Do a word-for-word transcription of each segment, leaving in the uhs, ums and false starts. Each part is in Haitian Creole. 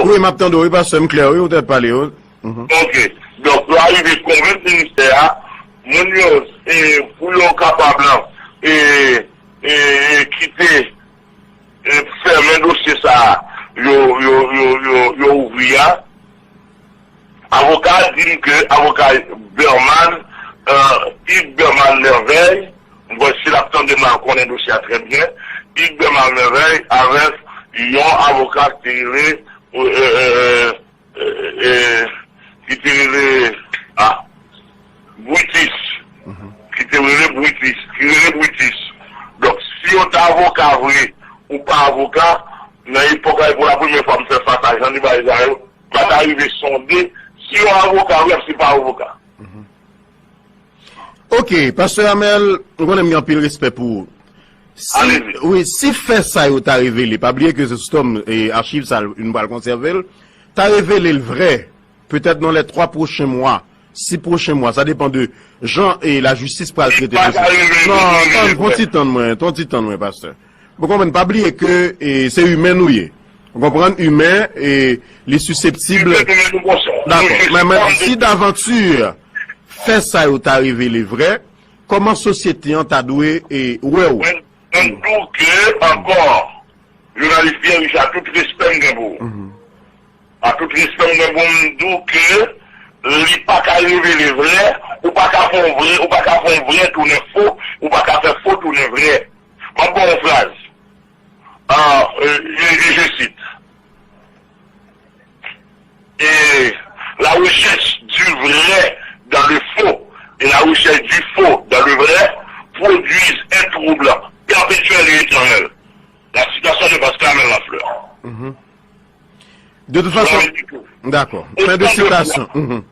Wi, m ap tande w, wi, pastè, m klè, wi, ou te pale, wi. Mhm. Ok. Donk, yo arive konvenk ministè a, moun yo, e, pou yo kapab, e, e, e, kite, e, fèmen dosye sa a, yo, yo, yo, yo, yo ouvri a. Avoka a di m ke avoka Berman, euh, Hugues Berman Merveille, m kwè si l ap tande m la, l konnen dosye a trè byen. Hugues Berman Merveille avèk yon avoka ki te rele, euh, euh, euh, euh, ki te rele, ah, Brutus. Mhm. Ki te rele Brutus, ki rele Brutus. Donk, si yo t avoka vre ou pa avoka, nan epòk la, e pou la premyè fwa m fè fas a jan de bagay sa yo, m pa ta rive sonde si yon avoka vre, si pa avoka. Mhm. Ok, pastè Amel, m konnen m gen anpil respè pou ou. Si, Alezi. Wi, si fè sa yo ta revele, pa bliye ke se Storm e achiv sa, nou pral konsève l, ta revele l vrè, petèt nan lè twa pwochen mwa, sis pwochen mwa, sa depann de jan e lajistis pral trete dosye. Non, tann, pran ti tan mwen, pran ti tan mwen, pastè. Ou konprann, pa bliye ke, e, se imen nou ye. Ou konprann, imen, e, li siseptib. Dakò. Men, men, si davanti fè sa yo ta revele vrè, kòman sosyete an ta dwe, e, wè w? Mwen, mwen di w ke ankò, jounalis Pierre Richard, tout respè m gen pou ou. Mhm. A tout respè m gen pou m di w ke li pa ka revele vrè, ou pa ka fè yon vrè, ou pa ka fè yon vrè tounen fo, ou pa ka fè fo tounen vrè. M ap ba w yon fraz. Ah, euh, je, je, je cite. Et la recherche du vrai dans le faux et la recherche du faux dans le vrai produisent un trouble perpétuel et éternel. La citation de Pascal Lafleur. Mhm. De toute façon, dakò. Fin de citation. Mhm.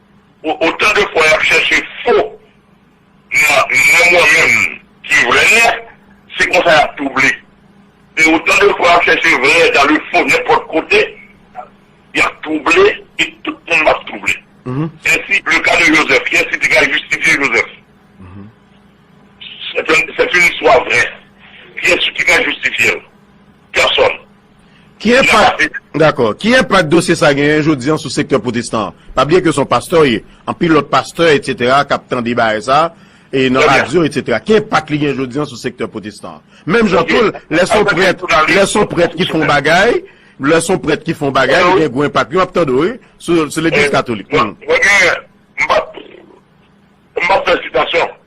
Otan de fwa y ap chèche fo nan, nan mwen menm ki vrè, se konsa y ap twouble. E otan de fwa y ap chèche vrè dans le faux nenpòt kote, y ap twouble e tout moun ap twouble. Mhm. Ainsi, le cas de Joseph, kiyès ki te ka jistifye Joseph? Mhm. C'est un, c'est une histoire vraie. Kiyès ki ka jistifye l? Pèsonn. Ki enpak, dakò, ki enpak dosye sa genyen jodi an sou sektè pwotestan an? Pa bliye ke se yon pastè w ye, anpil lòt pastè, etsetera, k ap tande bagay sa, e nan radyo, etsetera. Ki enpak li gen jodi an sou sektè pwotestan an? Menm jan tou, lè se yon prèt, lè se yon prèt ki fè yon bagay, lè se yon prèt ki fè yon bagay, li gen gwo enpak. Yo ap tande w, wi, sou, sou legliz katolik. Mwen, mwen gen, m p ap, m p ap fè sitasyon.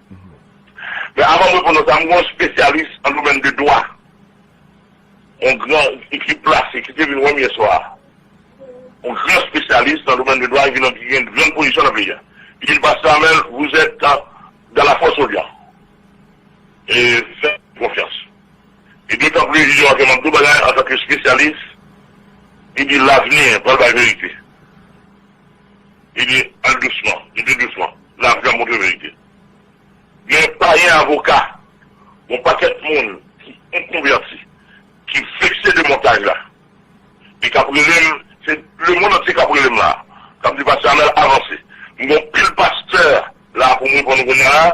Men avan m reponn nan sa, m gen yon espesyalis nan domèn de dwa. Yon gran ki plase, ki te vin wè m yè swa a. Yon gran espesyalis nan domèn de dwa, ki gen, ki gen gran pozisyon nan peyi a. Li di, Pasteur Amel, vous êtes dans, dans la force au lion. E fè konfyans. E dotan plis, li di, ok, m ap di w bagay antanke espesyalis, li di, lavni pral bay verite. Li di, al dousman, li di dousman, lavni ap montre verite. Gen payen avoka, yon pakèt moun ki enkonvèti, ki vekse de montaj la. Li k ap rele m, se lemonn antye k ap rele m la. K ap di, Pastè Amel, avanse. M gen yon pil pastè la pou m reponn kounye a la.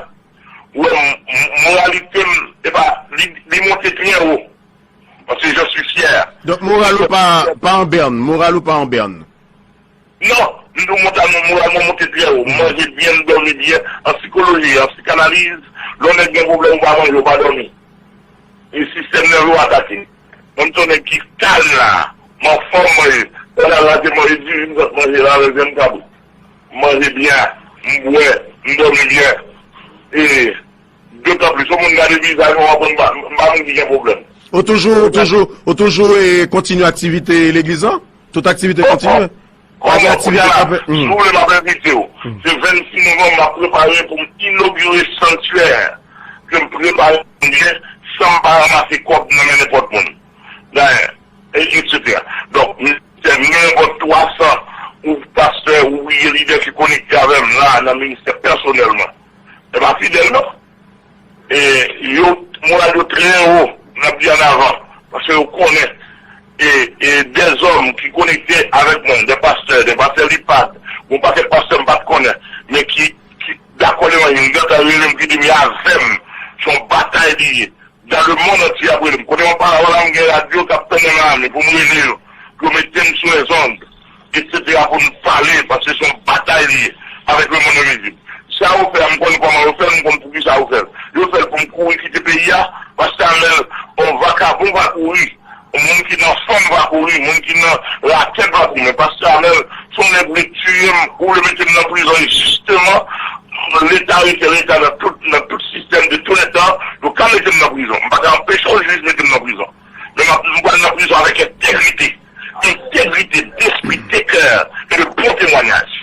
Ou wè, m, m, moralite m, epa, li, li monte trè wo. Paske je suis fier. Donk, moral ou pa, pa an bèn, moral ou pa an bèn. Non, m di w moral mwen, moral mwen monte trè wo. M manje byen, m dòmi byen. An sikoloji, an sikanaliz, lè yon nèg gen pwoblèm, ou pa manje, ou pa dòmi. E sistèm nève w atake. Mwen, m se yon nèg ki kalm la. M anfòm, manje. Pandan la, se manje diri, m sot manje la avèk vyann kabrit. M manje byen, m bwè, m dòmi byen. E dotan plis, yon moun gade vizaj mwen, w ap wè m pa, m pa moun ki gen pwoblèm. Ou toujou, ou toujou, ou toujou, e, kontinye aktivite legliz lan? Tout aktivite kontinye? Pa gen aktivite k ap fèt? Si w vle, m ap envite w. Se vennsis novanm, m ap prepare pou m inogire sanktyè ke m prepare pou mwen, san m pa ranmase kòb nan men nenpòt moun. Dayè, e, etsetera. Donk, m, se nenpòt twa san ou pastè, ou lidè ki konekte avè m la nan ministè pèsonèlman. Se pa fidèl, non. E yo, moral yo trè wo, n ap di annavan, paske yo konnen, e, e dèzòm ki konekte avèk mwen, dè pastè, dè pastè Lipad, yon pakèt pastè m pa t konnen, men ki, ki dakò lè mwen, yon grantan rele m ki di m, "Avè m, se yon batay li ye." Dans le monde entier ap rele m. Kote mwen pale la, m gen radyo k ap tann nan men pou m rele yo, pou yo mete m sou lèzond. etsetera, pou n pale, paske se yon batay li ye avèk lemonn envizib. Sa yo fè a, m konn kòman yo fè l, m konn poukisa yo fè l. Yo fè l pou m kouri kite peyi a. Pastè Amèl, yon vakabon va kouri. Moun ki nan fanm va kouri, moun ki nan rakèt va kouri. Men Pastè Amèl, se yon nèg vle tiye m, ou vle mete m nan prizon enjisteman. Leta rete Leta nan tout, nan tout sistèm de tou lè tan, yo ka mete m nan prizon. M pa ka anpeche yon jij mete m nan prizon. Men m ap, m pral nan prizon avèk entegrite. Entegrite d'espri, de kè e de bon temwayaj.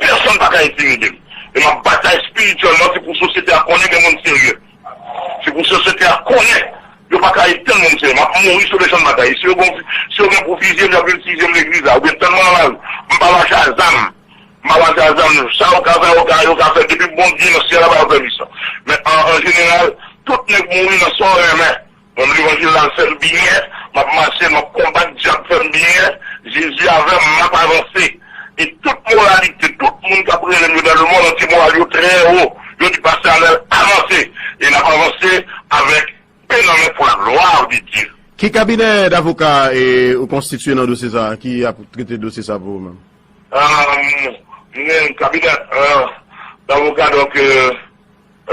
Pèsonn pa ka entimide m. E m ap batay espirityèlman, se pou sosyete a konnen gen moun serye. Se pou sosyete a konnen yo pa ka etenn moun serye. M ap mouri sou le chan de batay. Si yo gen, si yo gen pou fizye m, y ap vin fizye m legliz la. Oubyen tann mwen nan lari. M pa mache a zam. M pa mache a zam. Sa yo ka fè, yo ka, yo ka fè. Depi Bondye nan syèl la ba yo pèmisyon. Men an, an jeneral, tout nèg mouri nan sa yo renmen. Mwen, levanjil la fè m byen, m ap mache, m ap konbat dyab fè m byen, Jezi avè m, m ap avanse. E tout moralite, tout moun k ap rele m yo dans le monde entier, moral yo trè wo. Yo di, "Pastè Amèl, avanse." E n ap avanse avèk pen nan men pour la gloire de Dieu. Ki kabinè davoka e, ou konstitye nan dosye sa a, ki ap trete dosye sa a pou ou menm? Ah, m gen kabinè, ah, davoka, donk, euh,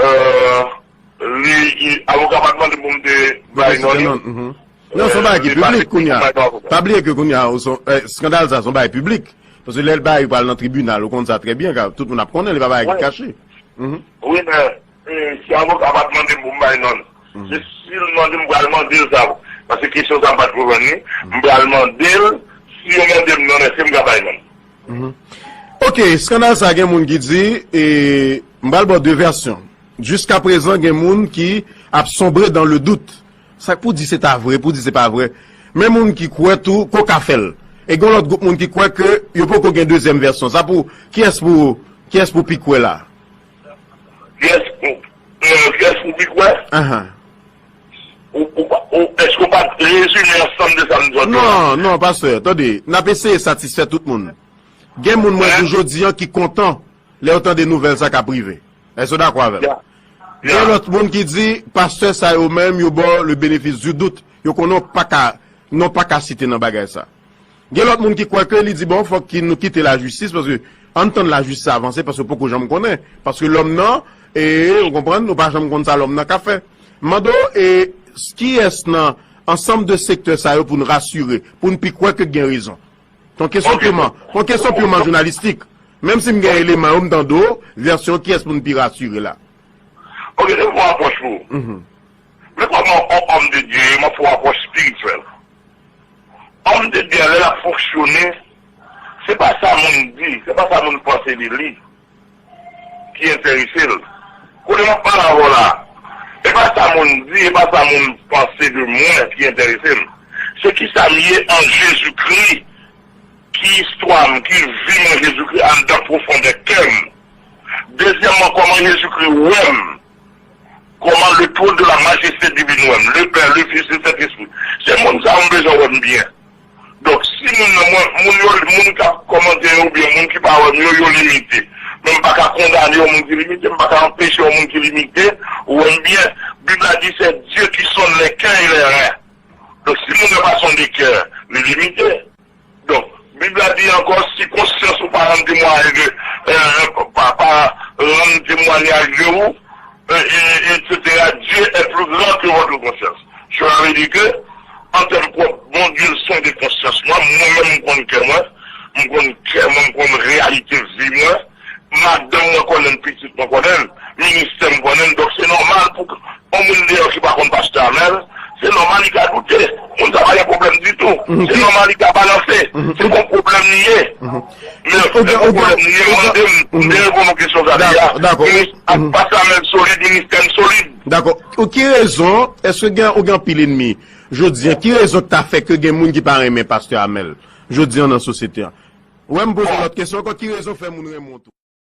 euh, li, li, avoka pa t mande pou m te bay non li. Mhm. Non, se yon bagay ki piblik kounye a. Pa bliye ke kounye a, ou se yon, eh, eskandal sa, se yon bagay piblik. Paske lè l bagay pral nan tribinal, ou konn sa trè byen, ka, tout moun ap konnen, li pa bagay ki kache. Mhm. Wi, men, eh, si avoka pa t mande m pou m bay non l, se si l mande m, m pral mande l sa. Paske kesyon sa m pa t konprann li, m pral mande l, si yo mande m non, èske m ka bay non l? Mhm. Ok, eskandal sa gen moun ki di, e, m pral ba w de vèsyon. Jiskaprezan, gen moun ki ap sonbre dans le doute. Sa k pou di se ta vre, pou di se pa vre. Men moun ki kwè tou, koka fè l. E gen lòt gwoup moun ki kwè ke yo poko gen dezyèm vèsyon. Sa pou, kiyès pou, kiyès pou pi kwè la? Kiyès pou, euh, kiyès pou pi kwè? Ahan. Ou, ou, ou, èske w pa t rezime ansanm de sa m di w la? Non, non, pastè, tande, n ap eseye satisfè tout moun. Gen moun mwen di w jodi an ki kontan lè yo tande nouvèl sa k ap rive. Èske w dakò avè m? Gen lòt moun ki di, pastè sa yo menm, yo ba w le bénéfice du doute. Yo konnen w pa ka, non pa ka site nan bagay sa. Gen lòt moun ki kwè ke li di, bon, fòk ki nou kite lajistis, paske ann tann lajistis avanse, paske poko janm konnen. Paske lòm nan, e, ou konprann, nou pa janm konn sa lòm nan ka fè. M mande w, e, kiyès nan ansanm de sektè sa yo pou n rasire, pou n pi kwè ke gen rezon? Se yon kesyon piman, se yon kesyon piman jounalistik. Menm si m gen eleman yo, m tande w, vèsyon kiyès pou n pi rasire la? Ok, se yon apwòch pou ou. Mhm. Men kòman yon òm de Dye ye, m ap fè yon apwòch espirityèl. Òm de Dye a, lè l ap fonksyone, se pa sa moun di, se pa sa moun panse de li ki enterese l. Kote m ap pale avè w la, e pa sa moun di, e pa sa moun panse de mwen ki enterese m. Se kisa m ye an Jezikri, ki istwa m, ki vi m an Jezikri anndan pwofondè kè m. Dezyèmman, kòman Jezikri wè m, kòman le trône de la majesté divine wè m, le Pè, le Fis, le Sentespri. Se moun sa yo m bezwen wè m byen. Donk, si moun nan, mwen, moun yo, moun k ap kòmante yo oubyen moun ki pa wè m yo, yo limite. Men m pa ka kondane yon moun ki limite, m pa ka anpeche yon moun ki limite wè m byen. Bib la di, c'est Dieu qui sonde les cœurs et les reins. Donk, si moun nan pa sonde kè, li limite. Donk, Bib la di ankò, si konsyans ou pa rann temwayaj de, euh, pa, pa rann temwayaj de ou, euh, et, et cetera, Dieu est plus grand que votre conscience. Cela veut dire que, an tèm pwòp, Bondye l sonde konsyans mwen, mwen menm m konn kè mwen, m konn kè mwen, m konn reyalite vi mwen, madanm mwen konnen l, pitit mwen konnen l, ministè m konnen l, donk se nòmal pou yon moun deyò ki pa konn pastè Amèl, se nòmal li ka doute. Moun sa pa gen pwoblèm ditou. Mhm. Se nòmal li ka balanse. Mhm. Se pa yon pwoblèm li ye. Mhm. Men se pa yon pwoblèm li ye, mande m, m te reponn ou kesyon sa deja. Dakò, dakò. Minis-, ak pastè Amèl solid, ministè m solid. Dakò. Ou ki rezon, èske gen, ou gen anpil ènmi? Jodi an, ki rezon k ta fè ke gen moun ki pa renmen pastè Amèl? Jodi an nan sosyete an. Ou wè m poze lòt kesyon ankò, ki rezon fè moun renmen w tou?